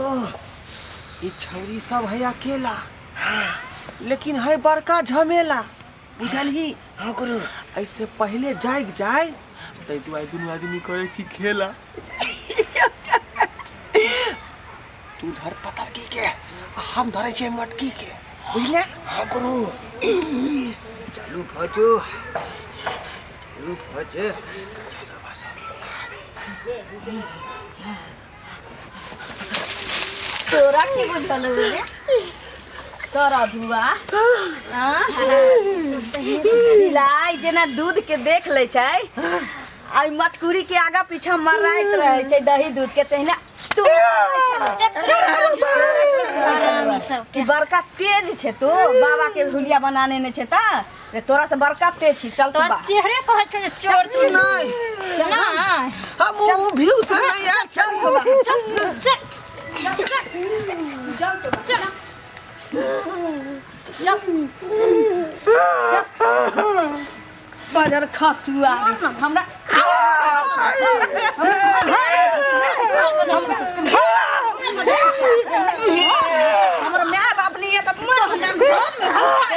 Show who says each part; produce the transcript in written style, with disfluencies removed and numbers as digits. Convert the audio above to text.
Speaker 1: गुरु, ई छौरी सब है अकेला, लेकिन है बड़का झमेला, बुझलही? हाँ गुरु। ऐसे पहले जाग जाय ताहि दुआरे दुनू आदमी करै छी खेला। तू धर पतरकी के आ हम धरै छियै मटकी के, बुझले? हाँ गुरु। चलू भजो, चलू भजो, चलू भजो।
Speaker 2: तोरा की बुझल हो रे सरधुआ? बिलाइ जेना दूध के देख लै छै आ ओहि मटकुरी के आगा पीछा मराइत रहै छै दही दूध के, तहिना तू कि बड़का तेज छै तू। बाबा के हुलिया बना नेने छै तऽ रे तोरा से बड़का तेज छी। चल तू।
Speaker 3: तोर
Speaker 2: बा
Speaker 3: चेहरे कहै छौ जे चोर तू।
Speaker 1: नहीं।
Speaker 3: चल ना।
Speaker 1: हम उ व्यू से नहीं यार।
Speaker 2: चल तू बा।
Speaker 3: चल चल।
Speaker 2: चल तू बा।
Speaker 3: चल चल।
Speaker 2: बजर खसुआ हमरा हमर my बाप नहीं है तो तू हमरा घर में